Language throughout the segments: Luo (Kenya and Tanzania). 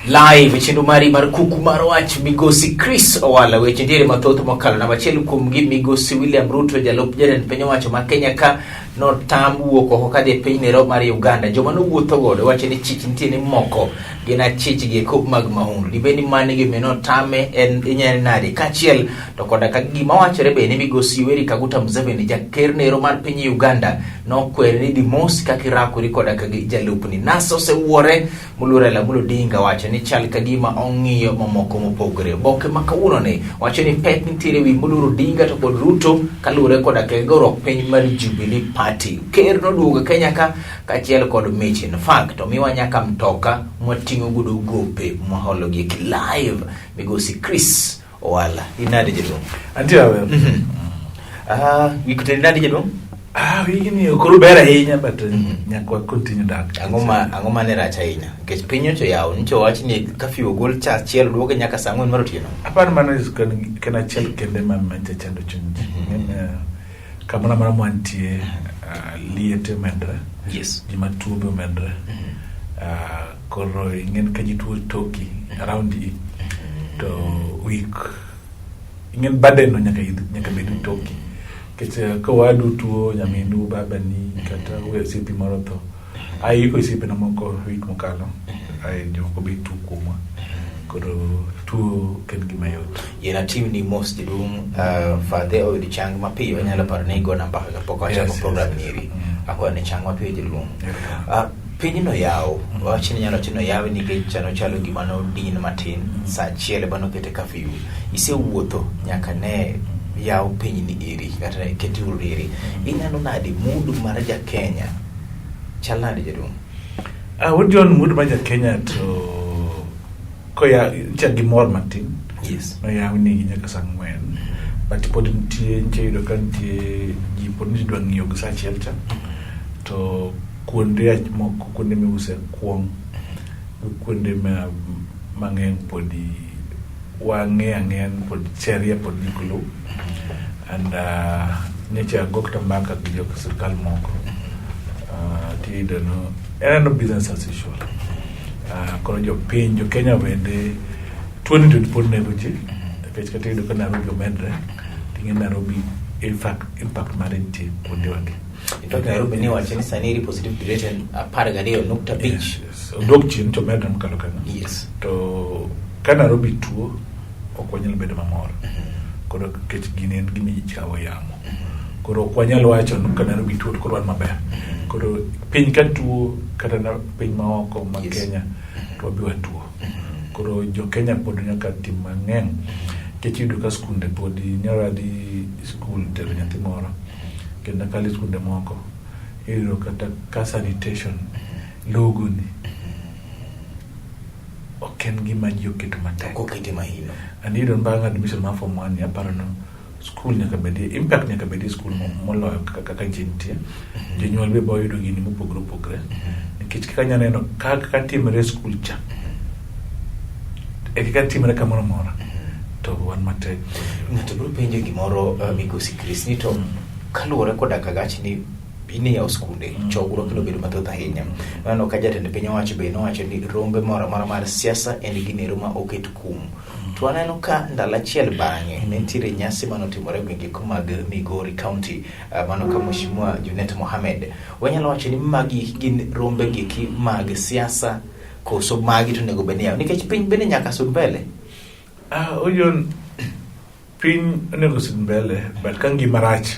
Live chenro mari mar kuku mar wach, migosi Chris Owala. Weche nitiere mathoth mokalo. Namba achiel kuomgi, migosi William Ruto, jalup jatend piny owacho ma Kenya ka, notam wuok oko kadhi e piny Nairobi mar Uganda. Joma nowuotho godo wacho ni chich nitie ni moko gin achich gi kop mag mahundu. Dibed ni mano gima notame en inyalo nade? Kaachiel to koda ka gima wachore be ni migosi Yoweri Kaguta Museveni, jaker nero mar piny Uganda, nokwere ni dhi mos kaka irakori koda ka gi jalupni. NASA osewuore moluor Raila Amolo Odinga wacho ni chal ka gima ong'iyo mamoko mopogore. Oboke ma kawuono ni wacho ni pek nitiere wi moluor Odinga to kod Ruto kaluwore koda ka goruok piny mar Jubilee Party. Ker noduogo Kenya ka kaachiel kod mich. In fact, omiwa nyaka mtoka mwating'o godo gope mwaholo gi live. Migosi Chris Owala, inade jaduong'? Antie maber. Ah, wik to inade, jaduong'? Ah, wigni koro ber ahinya, but nyaka wa continue dak. Ang'o ma ne rach ahinya? Nikech piny nyocha oyawo, nyocha owach ni curfew ogol cha achiel duoke nyaka saa 4 mar otieno. Aparo mano is kan achiel kende ma mancha chando chuny ji. Ng'eny, kamoro amora mwantie, liete omedre. Ji matuo be omedre. Koro ing'en ka ji tuo toki around i to week ing'en burden no nyaka nyaka bed toki. Nikech ka owadu tuo, nyaminu, babani, kata osiepi moro tho. Ayiko osiepena moko week mokalo. Ai jomoko be tuo kuomwa. Koro tuo ok en gima yot. Yien atim ni mos, jaduong', fadhe oyud chang mapiyo. Anyalo paro ni igona mbaka kapok wachako program niri. Akwayo ni chang mapiyo, jaduong'. Pinyno yaw, wach ni nyalo chino yawe nikech chano chalo gima nodin matin saa achiel ema nokete curfew. Isewuotho nyaka ne yaw pinyni eri kata ket uru eri. Ineno nade mood mar ja Kenya? Chal nade, jaduong'? Ah, wuod John, mood mar ja Kenya to koya cha gi mor matin. Noyaw nigi nyaka saa 4. But pod nitie nitie yudo ka nitie ji pod nitie dwa ng'iyo gi saa achiel cha. To kuonde moko, kuonde miuse kuong', kuonde ma mang'eny podi wang'e ang'eya ni pod sheria pod ok luw. And nyocha ago kata mbaka gi jo sirkal moko. Tiyudo no en business as usual. Koro jopiny, jo Kenya bende tuoni to pod nego ji. Nikech kata iyudo ka Nairobi omedre, ting'e Nairobi in fact impact mare nitie kuondewagi. In fact, Nairobi ni wacho ni sani eri positivity rate en 12.5. Yes. Odok chien to omedre mokalo kanyo. To ka Nairobi tuo, ok wanyal bedo mamor. Koro nikech gini en gima ichawo yamo. Koro ok wanyal wacho ni ka Nairobi tuo to koro wan maber. Koro piny ka tuo kata na piny maoko ma Kenya to wabi watuo. Koro jo Kenya pod nyaka tim mang'eny. Nikech iyudo ka skunde podi nyoro adhi skul tero nyathi moro. Kendo akalo e skunde moko iyudo kata ka sanitation logo ni ok en gima ji oketo matek. Ok okete mahino. And iyudo ni bang' admission mar form 1 ni aparo ni skul nyaka bedi impact nyaka bedi e skul moloyo kaka ji nitie. Jonyuol be boyudo gini mopogore opogore. Nikech kaka anya neno kaka timore e skul cha e kaka timore kamoro amora to wan matek. Ng'ato biro penjo gimoro, migosi Chris, ni to kaluwore koda kagach ni iniyawo skunde, chokruok kendo bedo mathoth ahinya. Waneno ka jatend piny owacho be nowacho ni rombe moro amora mar siasa en ginero ma oket kum. To waneno ka ndalo achiel bang'e ne nitiere nyasi manotimore e gwenge mag Migori County, mano ka Mheshimiwa Junet Mohamed. Wanyalo wacho ni magi gin rombe giki mag siasa koso magi to onego bed ni yawo nikech piny bende nyaka sud mbele? Ah, Ojon, piny onego sud mbele, but ka ngima rach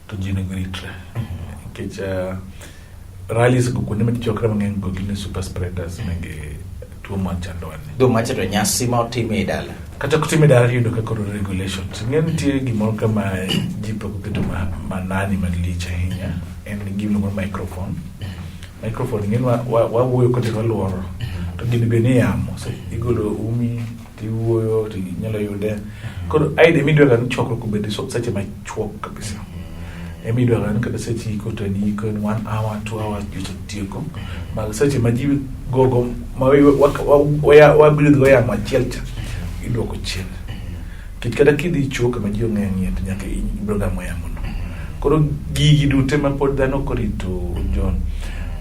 to ji onego ritre. Nikech rallies go kuonde ma ji chokre mang'eny go gin super spreaders mege tuo machandowa ni. Do macha to nyasi ma otim e dala. Kata kotime dala iyudo ka koro regulations. Ing'e nitie gimoro kama ji pok oketo manani malich ahinya. En gimiluongo ni microphone. Microphone ing'e ni wawuoyo kode waluoro. To gini be ni yamo. So igolo umi tiwuoyo to inyalo yude. Koro aidha ema ni chokruok obed seche machuok kabisa. Ema idwa ni kata seche iko to en iko en one hour, 2 hours tieko. Mag seche ma ji gogo ma wabiro go yamo achiel cha iduoko chien. Nikech kata kidhi chuo kama ji ong'enyie to nyaka ibiro gamo yamo no. Koro gigi duto ema pod dhano ok orito, John.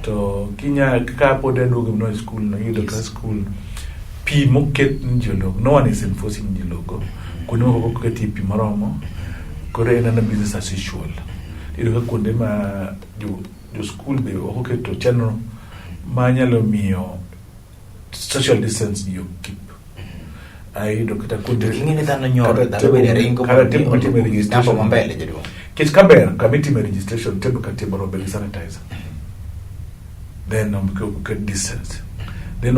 To kinya ka pod aduogo e skul no iyudo ka skul pi Pi moket ni ji ologo, no one is enforcing ji logo. Kuonde moko ok oketie pi moromo, koro en ana business as usual. Iyudo ka kuonde ma jo skul be ok oketo chenro manyalo miyo social distance ji ok keep. Ayudo kata kuonde To ing'e ni dhano nyor, kata dhano table- bende ringo kata mondo mi table mitime oluw registration. namba ma mbele, jaduong'. Nikech kaber kama itime registration table ka table obed gi sanitizer. Then oket distance. Then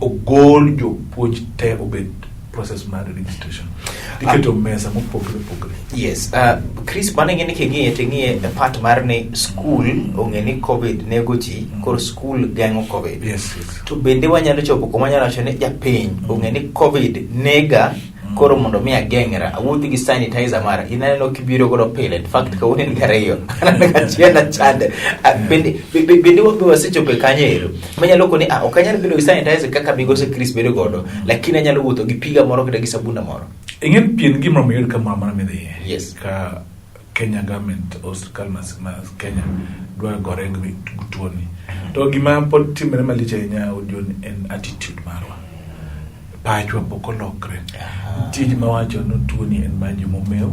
ogol jopuonj te obed process mar registration. Iketo mesa mopogore opogore. Yes, Chris, mano ing'e ni king'iye to ing'iye e part mar ni school ong'e ni COVID nego ji, koro school geng'o COVID. Yes. To bende wanyalo chopo kuma wanyalo wacho ni japiny ong'e ni COVID nega, koro mondo mi ageng'ra, awuoth gi sanitizer mara, in aneno kibiro godo pile, in fact kawuono in gi ariyo, aneno ka achiel achande. Bende wabe wasechopo e kanyo ero, manyalo koni, ok anyal bedo gi sanitizer kaka migosi Chris bedo godo, lakini anyalo wuotho gi piga moro kata gi sabunda moro. Ing'e pi en gimoro mayot kamoro amora midhiye. Yes. Ka Kenya government or sirkal ma Kenya dwa gore gi tuoni. To gima pod timore malich ahinya Odion en attitude marwa. Pachwa pok olokre. Nitie joma wacho ni tuoni en mar joma omew,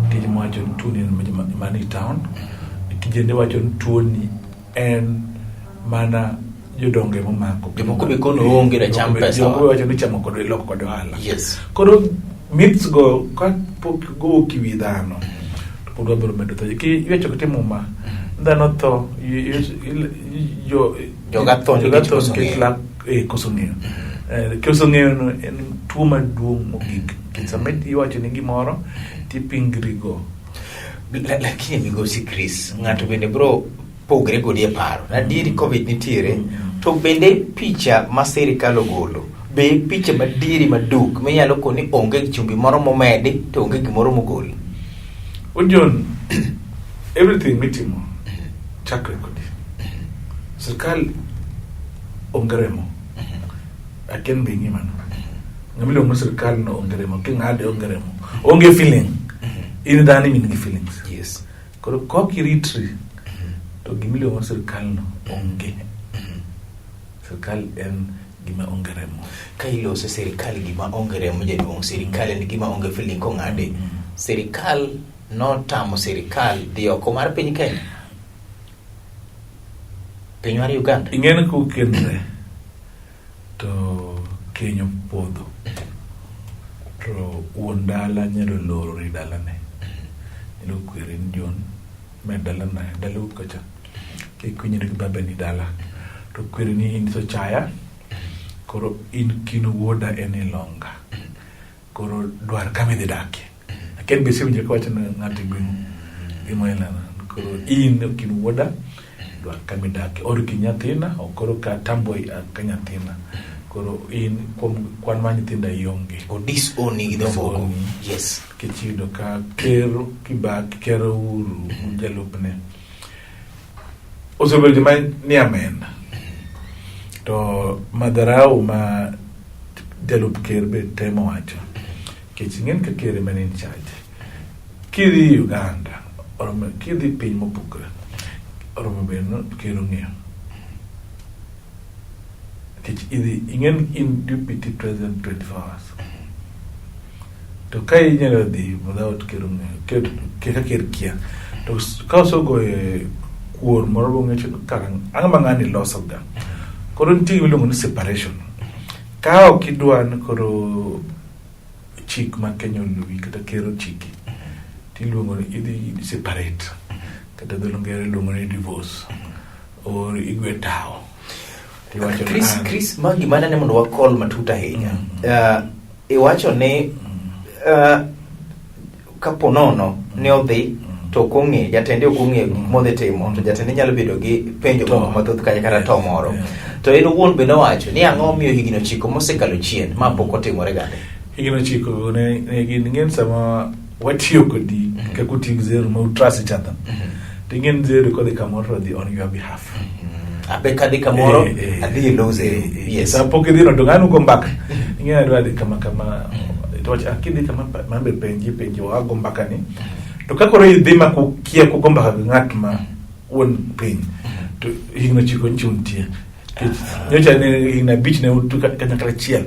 nitie joma wacho ni tuoni en mar joma mani town, kijende wacho ni tuoni en mana jodongo ema omako. Jomoko be kono oonge da cham pesa. Jomoko be wacho ni chamo kod iloko kod ohala. Yes. Koro myths go ka pok gowuok e wi dhano to pod wabiro medo tho. Ki iwacho kata e Muma, dhano tho, Joga tho nikech joga tho koso nikech ng'eyo. lak koso ng'eyo. Koso ng'eyo no en tuo maduong' mogik. Nikech sama iwacho ni gimoro tipingri go. Lakini migosi Chris, ng'ato bende bro pogre kodi e paro. Adieri COVID nitiere, to bende picha ma sirikal ogolo, be picha madieri maduk minyalo koni onge chumbi moro momedi to onge gimoro mogol. Odion, everything mitimo chakre kodi. Sirkal onge remo. Aken be ing'e mano. Ng'ama iluongo ni sirkal no onge remo, king'ade onge remo. Onge feeling. In dhano in gi feelings. Yes. Koro kok iritri to gima iluongo ni sirkal no onge. Sirkal en gima onge remo. Ka iloso sirkal gima onge remo jaduong', sirkal en gima onge feeling kong'ade. Sirkal notamo sirkal dhi oko mar piny Kenya. Piny mar Uganda. Ing'e ni kukendre to keny opodho to wuon dala nyalo loro e dalane. Nyalo kwere ni John med dalana dalau kacha kik iwinyri gi babani dala to kwere ni in isochaya koro in kin wuoda en ilonga koro dwar kama idhi dakie. Akia ni be isewinjo kawacho ne ng'ato e gweng'u gima ilando koro in kin wuoda dwar kama idakie or ki nyathina ok koro ka tambo ka nyathina koro in kuom kwan mar nyithinda ionge. O disown gi dho mboko. Disown. Yes. Nikech iyudo ka ker Kibaki, ker Uhuru jalupne osebedo joma ni amen to madharau ma jalup ker be temo wacho nikech ing'en ka ker ema ni in charge kidhi Uganda oromo kidhi piny mopogore oromo bed ni ker ong'eyo nikech idhi ing'en in deputy president 24 hours to ka inyalo dhi without ker ong'eyo ker ka ker kia to ka osegoyo kuor moro bong'echo ni kara ang'o ma ng'ani loso ga koro nitie gima iluongo ni separation ka ok idwa ni koro chik ma Kenya oluwi kata ker ochiki tiluongo ni idhi separate kata dholuo ngere iluongo ni divorce or igwe tawo tiwacho ni Chris, Chris, ma gima nene mondo wakol matut ahinya. Iwacho ni kapo nono ni odhi to ok ong'e, jatende ok ong'eyo gik modhi timo, to jatende nyalo bedo gi penjo moko mathoth kanyo kata to moro. To en owuon be nowacho ni ang'o omiyo higni 9 mosekalo chien ma pok otimore gande. Higni 9 ne gin ng'en sama watiyo kodi kaka utiyo gi Zero ma utrust each other. To ing'e ni Zero kodhi kamoro to odhi on your behalf. Abe kadhi kamoro, adhi e lo Zero. Yes. Sa pok idhi no to ng'ano go mbaka. Ing'e adwa dhi kama kama. To wacho, "Ah, kidhi kama mambe penji penji wago mbaka ni." To ka koro idhi ma kukia kugo mbaka gi ng'at ma wuon piny to higni 9 nyicho nitie. Nyocha ne higni 5 ne utu kanyakla achiel.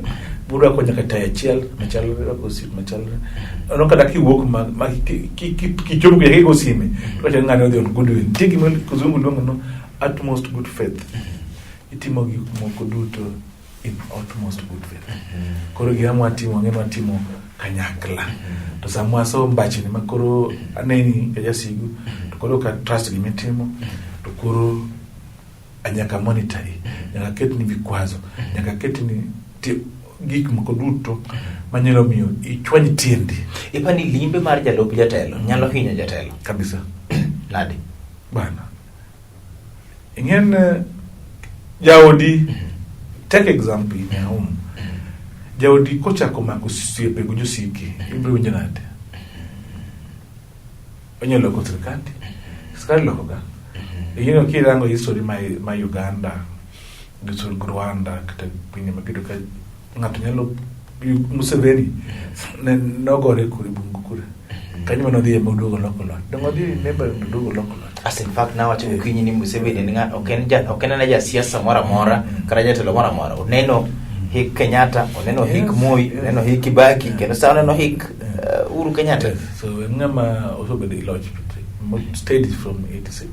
Burwako nyaka tai achiel, machalre, rwako suit machalre. Ono kata kiwuok ma kichopo kuja kigo sime, to wacho ni ng'ani odhi on goodwill. Nitie gima kizungu luongo no utmost good faith. Itimo gik moko duto in utmost good faith. Koro gima mwatimo, ng'e mwatimo kanyakla. To sama wasomo mbachni ma koro aneni ka jasigu, to koro ka trust gima itimo, to koro nyaka monitor i, nyaka ketni vikwazo, nyaka ketni gik moko duto manyalo miyo ichwany tiendi. Ipani limbe mar jalup jatelo nyalo hinyo jatelo? Kabisa. Nade? Bana. Ing'en jaodi, take example in your home. Jaodi kochako mako osiepe gi josiki, ibiro winjo nade? Onyalo loko sirkandi. Sirkal loko ga. Ing'eyo kirango history ma Uganda, gi Rwanda, kata pinje ma kiyudo ka ng'ato nyalo Museveni ne nogore kure bungu kure. Kanyo mane odhiye moduogo loko loch. Donge odhi neighboring oduogo loko loch. As in fact nawacho gokinyi ni Museveni en ng'a ok en ja ok en ana jasiasa moro amora kata jatelo moro amora. Oneno hik Kenyatta, oneno hik Moi, oneno hik Kibaki, kendo sa oneno hik Uhuru Kenyatta. Yes. So en ng'ama osebedo e loch steady from 86.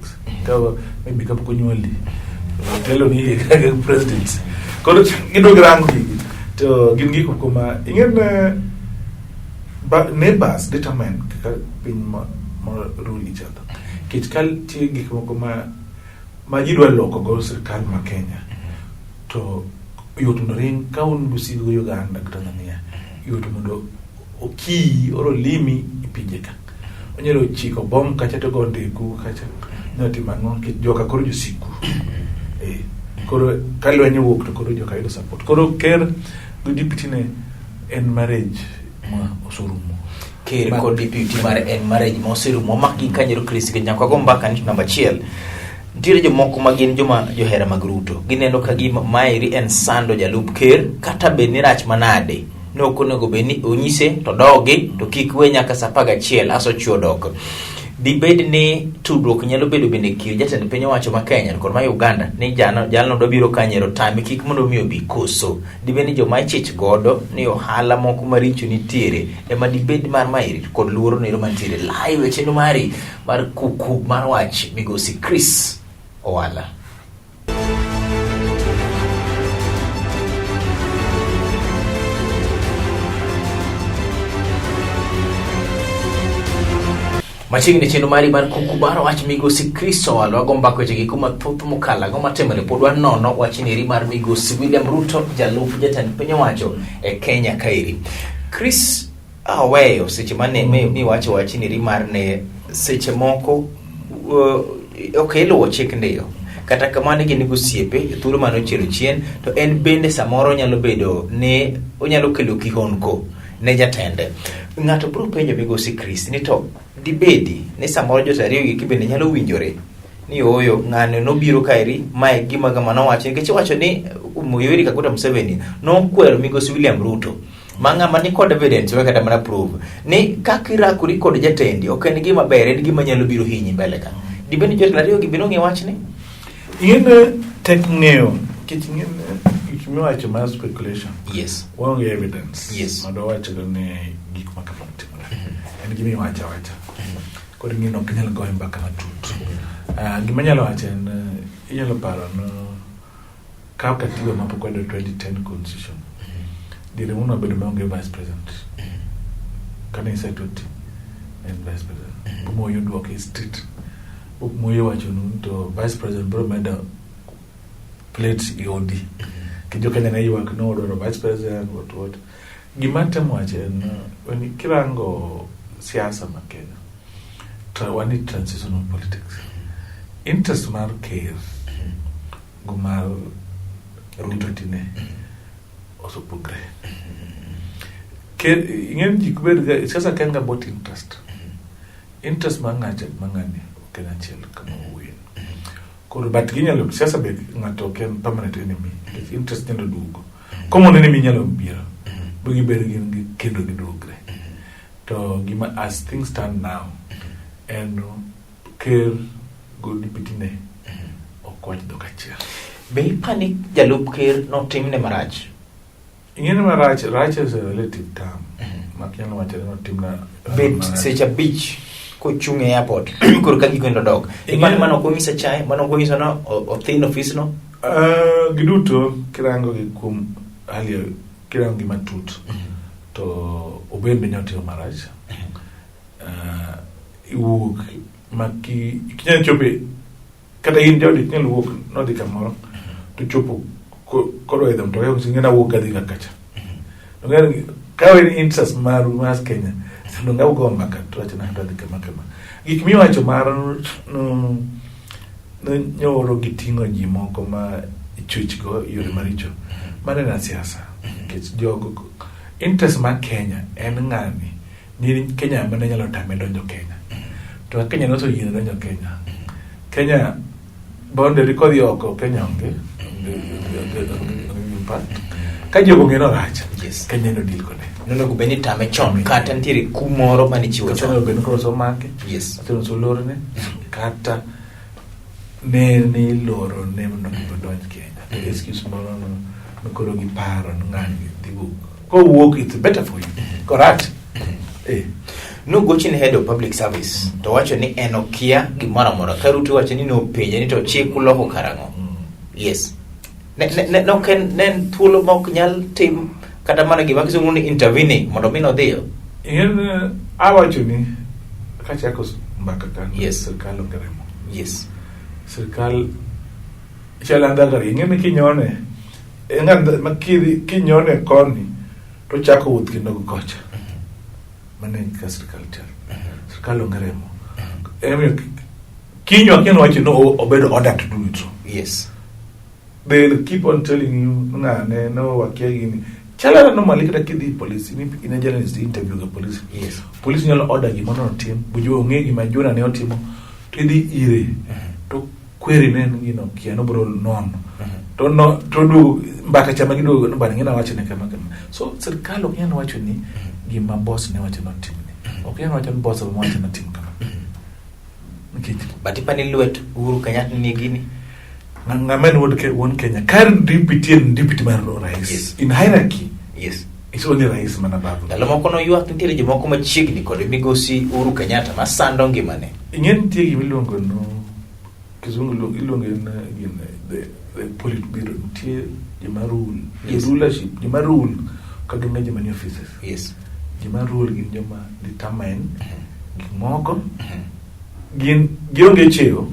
Ka maybe kapok onyuoli. Telo ni kaka president. Koro gidog rango gigi. To gin gik moko ma ing'e neighbors determine kaka piny ma rule each other. Nikech ka nitie gik moko ma ji dwa loko go sirkal ma Kenya, to yot mondo ring ka un gi Uganda kata Tanzania, yot mondo okiyi oro limi e pinje ka. Onyalo chiko bom kacha to go ndeku kacha. Onyalo timo ang'o nikech joka koro josiku. Koro ka lweny owuok to koro joka yudo support. Koro ker gi deputy ne en marriage ma oserumo. Ker kod deputy mare en marriage ma oserumo. Wamak gi kanyero Chris nikech nyaka wago mbaka ni namba 1. Nitiere jomoko ma gin joma johera mag Ruto. Gineno ka gima maeri en sando jalup ker kata bed ni rach manade. Ne ok onego bed ni onyise to dogi to kik we nyaka saa 11 aso chuo dok. Dibed ni tudruok nyalo bedo bende kind jatend piny owacho ma Kenya kod ma Uganda ni jalno dwa biro kanyero tame kik mondo mi obi koso. Dibed ni joma ichich godo ni ohala moko maricho nitiere ema dibed mar maeri kod luoro nero mantiere. Live e chenro mari mar kuku mar wach migosi Chris Owala. Machiegni chenro mari mar kuku mar wach migosi Chris Owala. Wago mbaka weche gi kuma thoth mokalo. Ang'o matimore? Pod wanono wach neri mar migosi William Ruto, jalup jatend piny owacho e Kenya kaeri. Chris aweyo seche mane miwacho wach neri mar ne seche moko ok iluwo chik ndiyo. Kata kamano gin gi osiepe e thuolo mane ochielo chien to en bende samoro nyalo bedo ni onyalo kelo kihondko ne jatende. Ng'ato biro penjo migosi Chris ni to dibedi ni samoro jotelo ariyo gi bende nyalo winjore ni ooyo ng'ani nobiro kaeri mae gima gama nowacho nikech iwacho ni Yoweri Kaguta Museveni nokwero migosi William Ruto ma ng'ama ni kod evidence we kata mana proof ni kaka irakori kod jatendi ok en gima ber, en gima nyalo biro hinyi mbele ka. Dibed ni jotelo ariyo gi bende ong'e wachni? Ing'e tek ng'eyo nikech ing'e gik miwacho mar speculation. Yes. Waonge evidence. Yes. Mondo wawachgo ni gik ma kamago timore. En gima iwacho awacha. Koro ing'e ni ok inyal goyo mbaka matut. Gima anyalo wacho en inyalo paro no ka katiba ma pok wayudo 2010 constitution. Diere moro wabedo maonge vice president. Kane Isai Tuti en vice president. Moi oduoke e street. Moi owacho nu to vice president biro medo plate e odi. Ki jo Kenya ne ywak ni odwaro vice president what. Gima atemo wacho en ni kirango siasa ma Kenya, wan ni transitional politics. Interest mar ker go mar Ruto tine osepogre. Ker ing'e ni ji bed ga siasa ka en ga about interest. Interest mar ng'acha ma ng'ani ok en achiel kama owuoye. Koro but ginyalo siasa be ng'ato ok en permanent enemy. Nikech interest nyalo duogo. Common enemy nyalo biro. Bo gibed gin gi kendo giduogre. To gima as things stand now en ker go deputy ne ok wach dhok achiel. Be ipani jalup ker notimne marach? Ing'e ni marach, rach is a relative term. Mak nyalo wacho ni notimna Bet marach. seche 5 kochung' e airport koro ka giko dok. Ipani mano ok onyiso chae, mano ok onyiso no othin ofisno. Giduto kirango gi kuom hali kirango gi matut to obende nyalo timo marach. Iwuok ma ki ikinyal chope kata in jaodi ok inyal wuok nodhi kamoro to chopo koro idho mtoka koro ing'e nawuok gadhi ka kacha. Donge ka en interest maru mar Kenya donge ugo mbaka to wacho na adhi kama kama. Gik miwacho mar no nyoro giting'o ji moko ma ichwech go yore maricho. Mano en siasa. Nikech jogo interest mar Kenya en ng'ani ni Kenya ema ne nyalo tame donjo Kenya. To ka Kenya noseyiene donjo Kenya, Kenya boundary kodhi oko Kenya onge onge impact. Ka jogo ong'e ni orach, Yes. Kenya no deal kode. Nonego bed ni tame chon kata nitiere kum moro mane ichiwo Kata chon. onego bed ni koro osemake, kata oselorne, kata ne ni iloro ne mondo kik odonj Kenya. To excuse moro no no koro giparo ni ng'ani dhi wuok. Kowuok it's better for you. Korach. Nogochne head of public service to wacho ni en okia gimoro amora ka Ruto wacho ni nopenje ni to chik uloko karang'o. Yes. Ne ne ne ok en ne en thuolo ma ok nyal tim kata mana gima kisungu ni intervening mondo mi nodhiyo. Ing'e awacho ni kachako mbaka ka sirkal onge remo. Sirkal chal andhaga ing'e ni kinyone en ma kinyone koni to chako wuoth kendo go kocha. Mano e kaka sirkal chal. Sirkal onge remo. Emomiyo kinyo akia wacho ni obedo order to do it so. They'll keep on telling you ng'ane no wakia gini. Chalana normally kata kidhi police in a journalist interview ga police. Police nyalo order gima notim, bujo ong'e gima Jona ne otimo to idhi ire to kweri ne en gino kia nobro nono. To no to duogo mbaka cha ma giduogo no bana ng'ina wacho ne kama kama. So sirkal ok nyal wacho ni gima boss ne wacho notimne. Ok nyal wacho ni boss ema wacho notim kama. Nikech But ipani lwet Uhuru Kenyatta ni gini. Ng'ama en wuon Kenya ka deputy en deputy mar rais. In hierarchy. It's only rais mana babu. Ndalo moko noywak nitiere jomoko machiegni kod migosi Uhuru Kenyatta masando ngimane. Ing'e nitie gima iluongo no kizungu iluongo en gin the politburo nitie joma rule rulership joma rule ka gin joma ni offices. Joma rule gin joma determine gik moko gin gionge cheo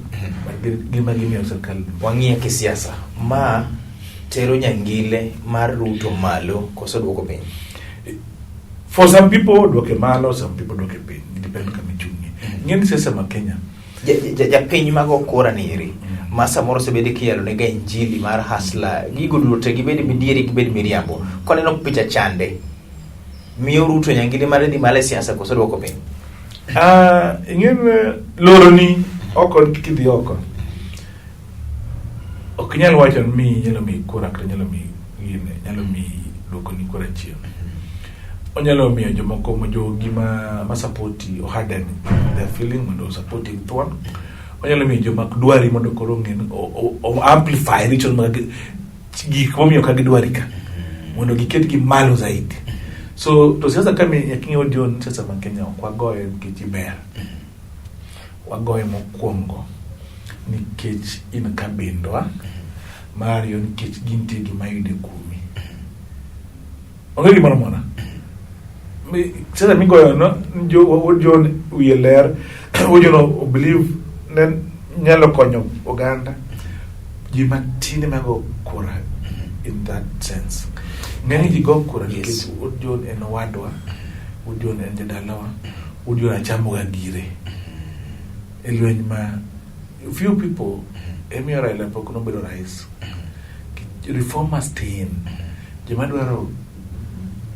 but gima gimiyo sirkal. Wang'iye kisiasa ma tero nyangile mar Ruto malo koso duoko piny. For some people duoke malo, some people duoke piny. Depend kama ichung'ie. Ing'e ni siasa ma Kenya Japiny mago kura ni eri ma samoro osebede kiyalo nega injili mar hasla gigo duto te gibed midieri gibed miriambo koneno picha chande miyo Ruto nyangile mare dhi malo e siasa koso duoko piny. Ing'e ni loroni oko kidhi oko ok inyal wacho ni nyalo miyi kura kata nyalo miyi gine nyalo miyi duokoni kura chien. Onyalo miyo jomoko jogi ma sapoti o harden their feeling mondo osapoti gi thuon. Onyalo miyo joma ok dwari mondo koro ong'e ni o amplify richo mag gik momiyo ka gidwari ka mondo giket gi malo zaidi. So to siasa ka nyaka ing'e Odion siasa ma Kenya ok wagoye nikech iber. Wagoye mokwongo nikech in kabindwa, mar ariyo nikech gintie gima yude kuomi. Onge gimoro amora. Siasa migoyo no Odion wiye ler, Odion o believe ne nyalo konyo oganda. Ji matin ema go kura in that sense. Ng'eny ji go kura nikech Odion en owadwa, Odion en jadalawa, Odion achamoga gire. E lweny ma few people emiyo Raila pok nobedo rais. Reformers tin. Joma dwaro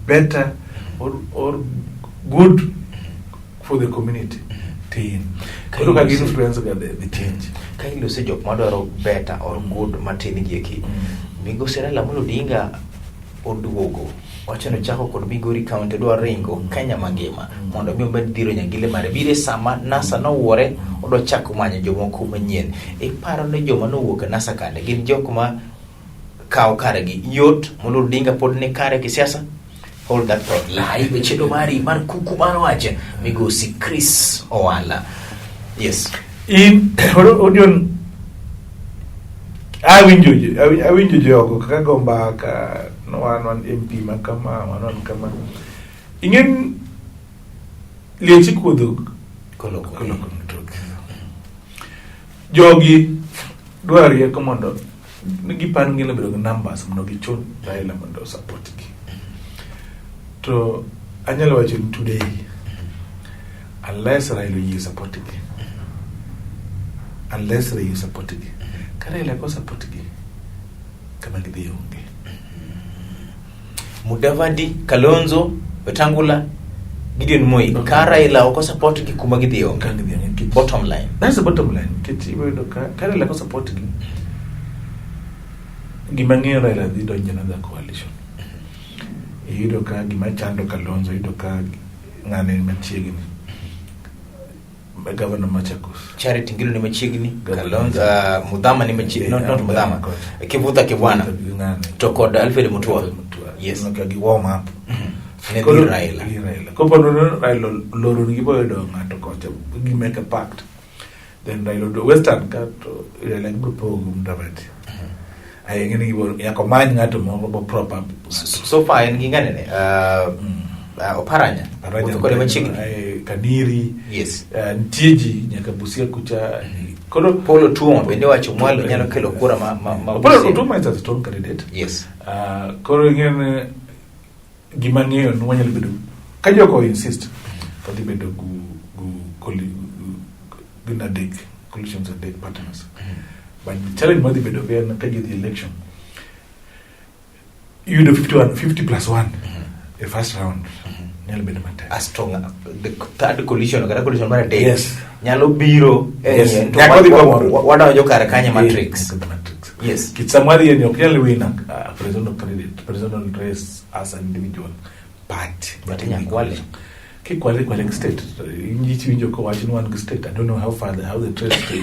better or good for the community tin. Koro ka gi influence ga the change. Ka ilose jok madwaro better or good matin gi eki. Migosi Raila Amolo Odinga oduogo wacho ni ochako kod Migori County odwa ringo Kenya mangima mondo mi omed dhiro nyangile mare bire sama NASA nowuore odwa chako manyo jomoko manyien. Iparo ni joma nowuok e NASA kande gin jok ma kawo kargi yot. Moluor Odinga pod ni kare kisiasa. Hold that thought. Live e chenro mari mar kuku mar wach, migosi Chris Owala. Yes. In Odion, awinjo jogo kaka go mbaka no wan MP ma kama, wan kama. Ing'en liech ikuodho Koloko. Koloko mtoki. Jogi dwaro rieko mondo gipar ni ginyalo bedo gi numbers mondo gichun Raila mondo support gi. To anyalo wacho ni today, unless Raila oyie support gi, unless Raila support gi, ka Raila ko support gi, kama gidhi onge. Mudavadi, Kalonzo, Wetangula, Gideon Moi. Ka Raila ok support gi, kuma gidhi onge. Ka gidhi onge nikech- Bottom line. That's the bottom line. Nikech ibiro yudo ka Raila ko support gi, gima ng'eyo Raila dhi donjo another coalition. Iyudo ka gima chando Kalonzo, iyudo ka ng'ane ni machiegni. Governor Machakos. Charity Ngilu ni machiegni, Governor. Kalonzo, Mudhama ni machiegni, not Mudhama. Kocha. Kivutha Kibwana. Ng'ane. To kod Alfred Mutua. Mutua. Yes. Ineno ka gi warm up. Ne dhi Raila. Dhi Raila. Kopo nono Raila oloro ni gibo yudo ng'ato kocha, gi make a pact. Then Raila odo Western ka to Raila gibiro pogo gi Mudavadi. Ai ng'e ni gibiro nyaka omany ng'ato moro bo prop up. So far en gi ng'ane ne, Oparanya. Oparanya Wuotho kode machiegni. Kaniri. Yes. Nitie ji nyaka Busia kucha. Koro Paul Otuoma bende wacho mwalo nyalo kelo kura ma Paul Busia. Otuoma is a strong candidate. Yes. Koro ing'e ni gima ng'eyo ni wanyalo bedo ka joko insist to dhi bedo gu gin adek, coalitions adek partners, but the challenge madhi bedo go en ka ji dhi election yudo 51 50 plus 1 e first round nyalo bedo matek. A strong the third coalition kata coalition mar adek Yes. nyalo biro e Yes. to Nyaka odhi kamoro. wadonjo kar kanye matrix. Yeah, matrix. Yes. Kit samari ni ok nyal win a presidential candidate, presidential race as an individual party. But inya kwale. Kikwale kwale gi state. Inji winjo kowach ni wan gi state. I don't know how far how the trace state.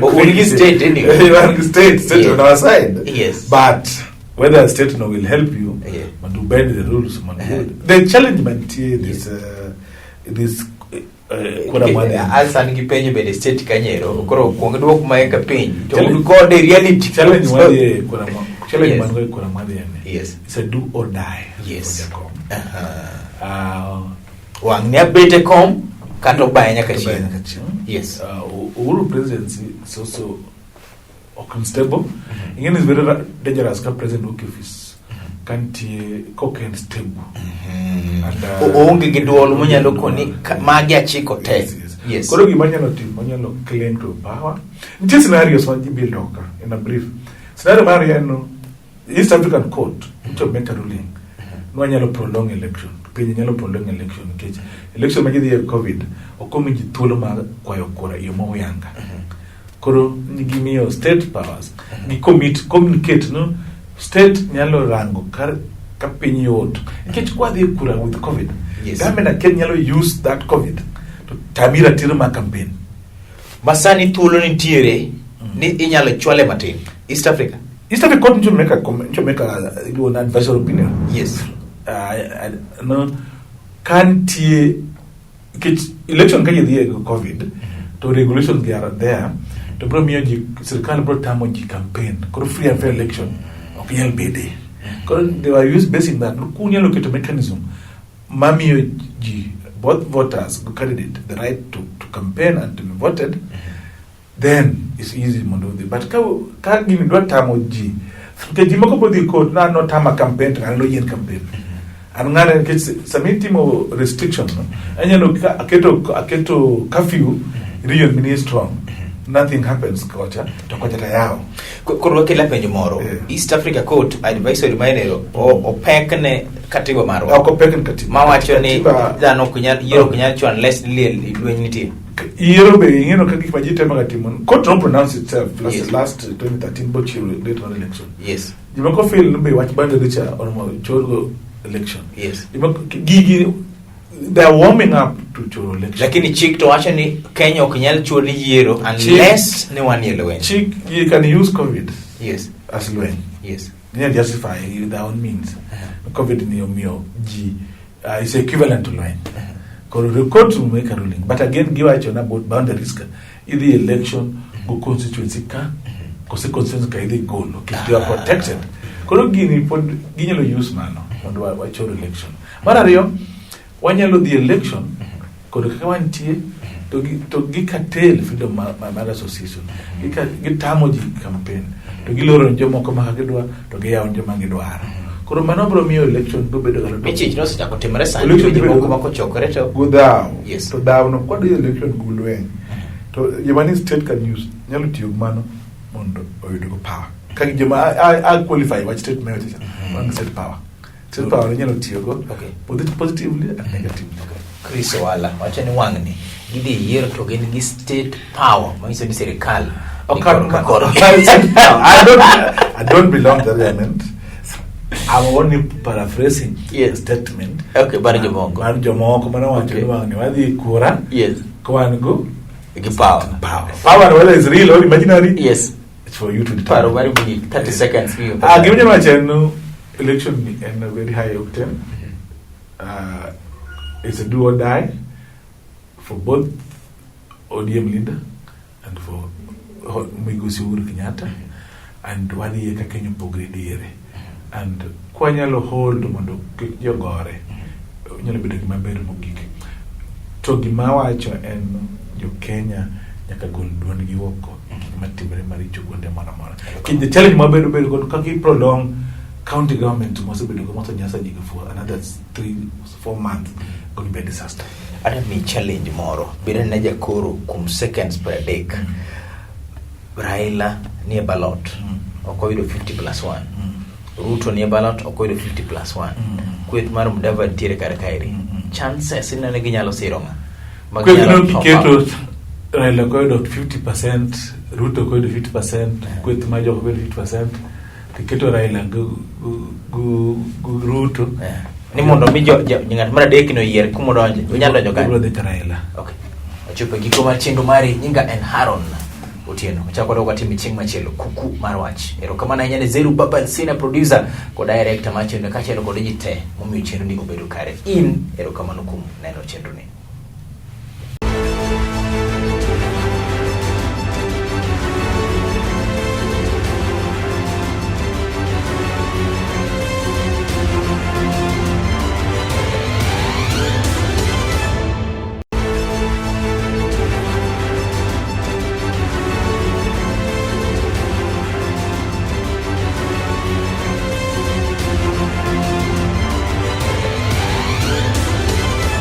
But Un gi state anyway. Wan gi state on our side. Yes. But whether state no will help you, but to bend the rules, man. The challenge mantie this kura mane. An sani gi penjo bende state kanyero koro kuong duok ma eka penj to Challenge- un kode reality. Challenge wadhi kura ma challenge Yes. man go kura madhi en. Yes. It's a do or die. Yes. For Jakom. Wang' ne abete kom kata obaye nyaka Kata chieng'. nyaka chieng'. Yes. Uhuru presidency is also unstable. Again, it's very dangerous ka president wuok e office ka nitie kok en stable. And, Oonge gi duol monyalo koni magi achiko te. Yes. Yes. Koro gima nyalo timo, onyalo claim to power. Nitie scenarios ma ji build ka in a brief. Scenario mar ariyo en no, East African Court ncho make a ruling. Nwanyalo prolong election. Piny nyalo prolong election nikech election ma gidhi e COVID ok omi ji thuolo mar kwayo kura e yo ma oyanga. Koro gimiyo state powers. Gi commit, communicate no state nyalo rango ka piny yot. Nikech kwadhi e kura with COVID, government achiel nyalo use that COVID to tami ratiro mar campaign. Ma sani thuolo nitiere ni inyalo chwale matin. East Africa. East Africa Court ncho make a comment, ncho make a an advisory opinion. Yes. No, ka nitie nikech election ka ji dhi e COVID to regulations they are there to biro miyo ji sirkal biro tamo ji campaign, koro free and fair election ok nyal bede. Koro they were used basing that kunyalo keto mechanism mamiyo ji both voters go candidate the right to campaign and to be voted, then it's easy mondo odhi. But ka gini dwa tamo ji, nikech ji moko bodhi court na notama campaign to ng'ane noyien campaign an ng'ane, nikech sama itimo restriction no, anyalo aketo curfew region mini strong, nothing happens kocha to kocha tayawo. Koro wakela penjo moro. East Africa Court advisory maenero opek ne katiba marwa. Ok opek ne katiba. Mawacho ni Katiba- dhano ok nyal yiero ok nyal chwo unless liel lweny nitie. Yiero be ing'eno ka gik ma ji temo ga timo, court no pronounce itself last, last 2013 bochiwo date mar election. Jomoko feel ni be wach boundary cha oromo chorgo election. Jomoko gigi they are warming up to choro election. Lakini chik to wacho ni Kenya ok nyal chuo ni yiero unless ni wanie lweny. Chik, you can use COVID. Yes. as lweny. Ginyalo justify with their own means. COVID ni omiyo ji is equivalent to lweny. Koro the court will make a ruling. But again giwacho na about boundaries ka. Idhi election go constituency ka kose constituency ka idhi golo nikech they are protected. Koro gini pod ginyalo use mano mondo wachor election. Mar ariyo, wanyalo dhi election kod kaka wantie to gi curtail freedom mar association. Gitamo ji campaign to giloro ne jomoko ma kaka gidwa to giyawo ne joma gidwaro. Koro mano biro miyo election biro bedo ga Michich nosechako timore sani Election weche dhi bedo moko ma kochokore to go dhaw. To dhaw no kwadhi election go lweny. To joma ni state can use nyalo tiyo gi mano mondo oyud go power. Ka joma a qualify wach state mayor cha wan state power. State power inyalo tiyo go positively and negatively. Chris Owala wacho ni wang'ni gidhi e yiero to gin gi state power manyiso ni sirikal ni korka korgi. I don't belong to that element. I'm only paraphrasing the statement. Okay, mar jomoko. Mar jomoko mano wacho ni wang'ni wadhi kura ka wan go gi power. Power. Power whether it's real or imaginary. It's for you to determine. Paro mari mogik 30 seconds miyo. Ah, gima nyalo wacho en ni election ni en a very high octane. It's a do or die for both ODM leader and for Migosi Uhuru Kenyatta and wadhi ka Kenya opogre diere and kwanyalo hold mondo kik jogore nyalo bedo gima ber mogik to gima awacho en jo Kenya nyaka gol duondgi oko e gik matimore maricho kuonde moro amora. The challenge mabedo bedo kod kaka i prolong county government mosebedo go mosonyasa ji for another 3-4 months going to be a disaster. Adwa miyi challenge moro. Bed ane jakoro kuom seconds 30. Raila nie ballot. Ok oyudo 50 plus 1. Ruto nie ballot ok oyudo 50 plus 1. Kweth mar Mudavadi nitiere kar kaeri. Chances ineno ni ginyalo siro ng'a? Ma Kweth ginyalo no top kiketo up. Raila koyudo 50%, Ruto koyudo 50%, kweth mar joko koyudo 50%, tiketo Raila go Ruto. Ni mondo mi ng'at mar adek no yier kuma odonje. Onyalo donjo Ibiro kanye? dhi ka Raila. Okay. Ochopo e giko mar chenro mari, nyinga en Haron Otieno. Wachako wadok watime chieng' machielo kuku mar wach. Erokamano ahinya ne Zeru Baba Senior producer kod director mar chenro kaachiel kod ji te momiyo chenro ni obedo kare. In erokamano kuom neno chenro ni.